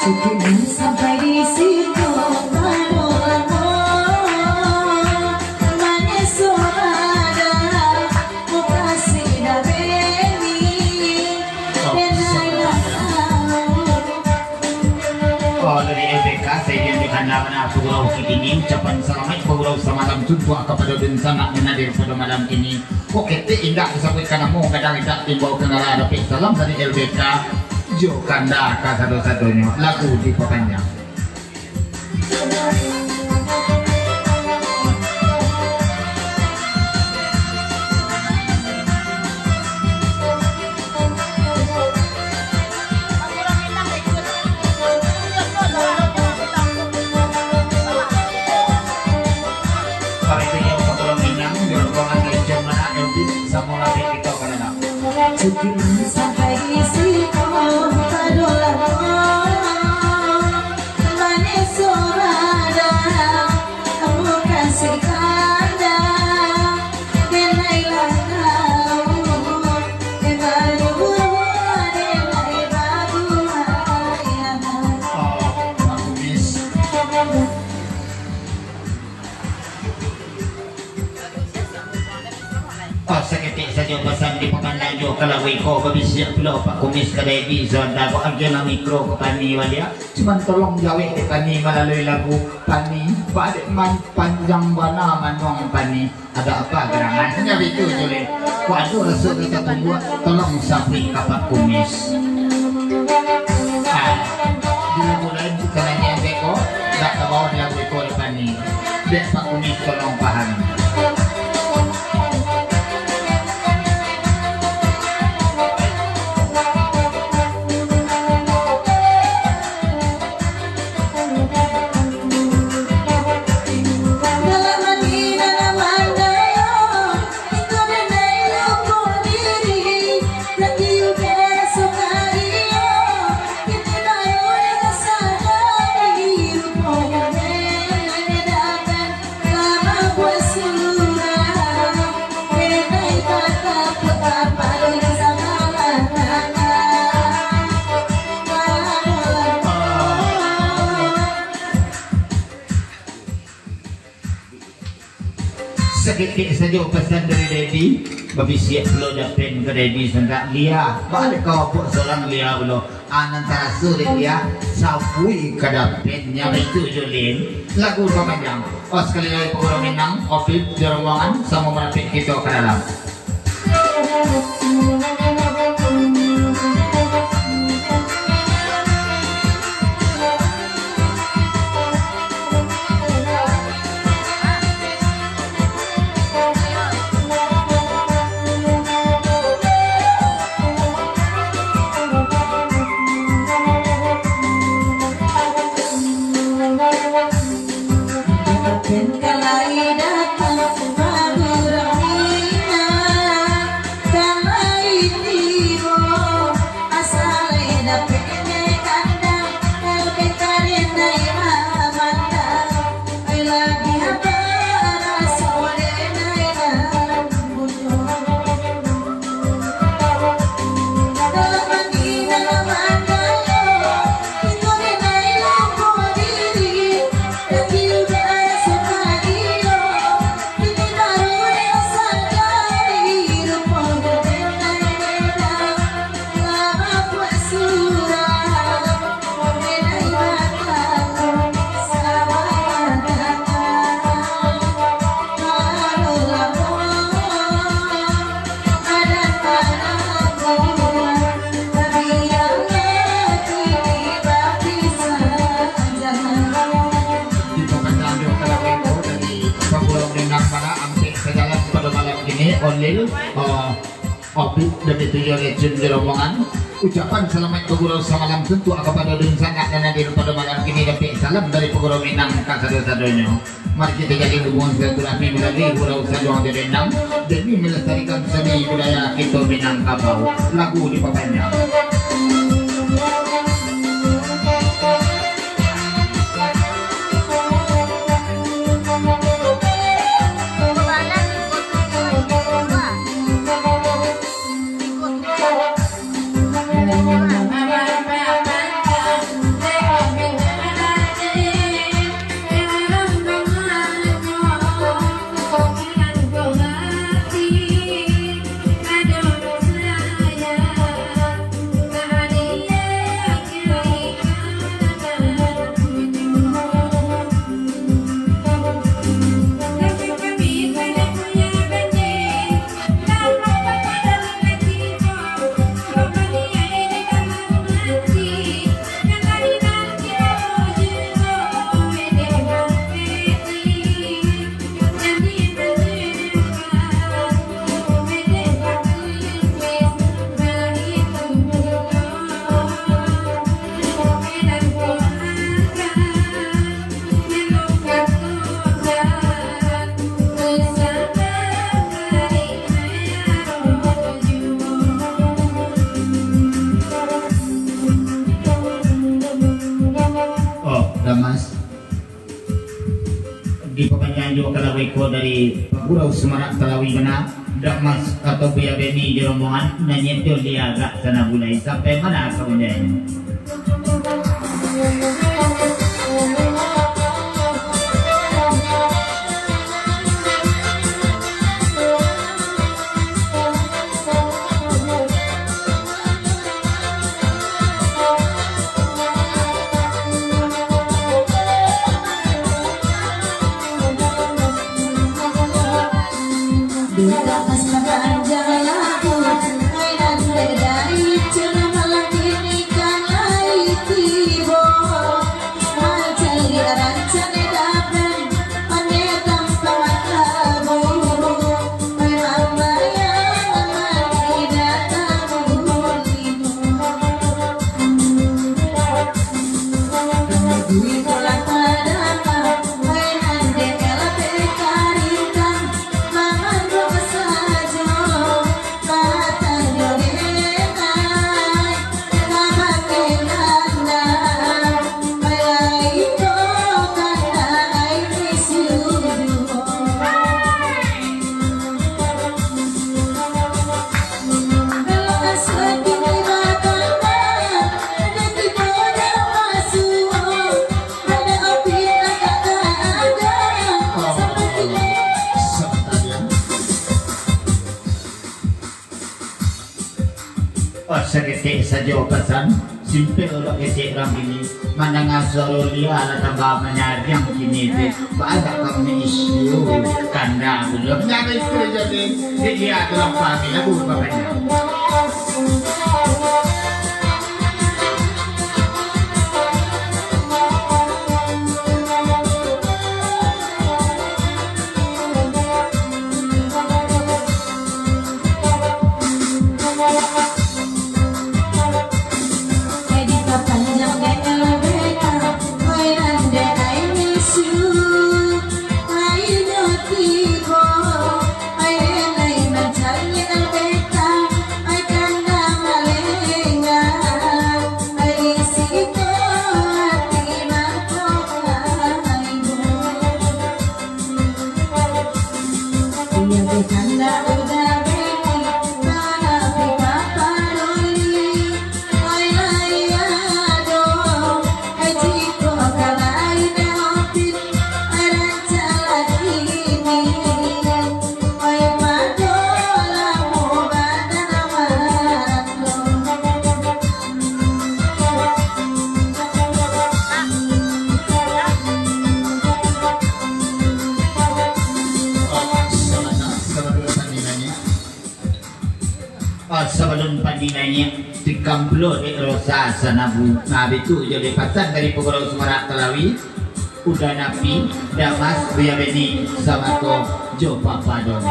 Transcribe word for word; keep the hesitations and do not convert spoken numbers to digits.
Sampai di situ baru lamo, manis suara mukasih dah beni. Oh, dari L B K, saya Dian Johana, mana Pagurau Kidini, ucapan salamaik Pagurau samalam tuntuak kapado dunsanak nan hadir pado malam kini. Oke, ti indak disabuikkan namo, gadang indak timbau kangara, dapek salam dari L B K, jo kanda ka sado-sadonyo, lagu dipapanjang. Sampai di situ, baru lamo, manis suara mukasih kanda. Oh, saketek sajo pasan di pamandang jo kalau iko babisiak pulo Pak Kumis ka Dedi, sabanta ko agiahlah mikro ka Pani baliak. Cuman tolong jawek dek Pani malalui lagu Pani, ba dek man panjang bana manuang Pani. Ada apa gerangan? Nyo bitu je leh. Kok ado raso kita tunggu, tolong sabuik ka Pak Kumis. Ah, di lagu lain bukan hanya beko, dak tabawa di lagu iko depan ni. Dek Pak Kumis tolong pahami. Saketek sajo pasan dari Dedi, babisiak pulo Dapen ka Dedi sandak, Lia, baa dek kau buek surang Lia pulo. Ah, nan taraso dek Lia, sabuik ka Dapen, nyo baitu jo Lin. Lagu pamanjang. Oh, sakali lai Pagurau Minang, Opik jo rombongan, samo marapik kito ka dalam. Di pamandang jo kalau beko dari Pagurau Minang, mana ampek sajalan pado malam kini, Olil, eh, Opik, demikian jo Rejun di rombongan. Ucapan salamaik Pagurau samalam tuntuak kapado dunsanak nan hadir pado malam kini, dapek salam dari Pagurau Minang ka sado-sadonyo. Mari kito jalin hubungan silaturahmi malalui Gurau Saluang jo Dendang, demi melestarikan seni budaya kito Minangkabau. Lagu dipapanjang. Damas. Dipapanjang juo kalau iko dari Pak Gurau Sumarak Talawi bana, Damas atau Buya Beni jo rombongan, nanyieto lia agak sana bulai sampai mana ka undanyo. Oh, saketek sajo pasan, simpel baketek urang kini. Mandanga suaro lia lah tambah manyariang kini tu. Baa kami isi kanda bulo. Nyari tu jadi, jadi lia tu lah kami lagu bapanjang. Ah, sabalun pandingan nyo, tikam pulo dek Rosa Sanabu. Nah, bitu jo dek pasan dari Pagurau Sumarak Talawi, Uda Napi, Damas, Buya Beni, Samako, jo Papa Don.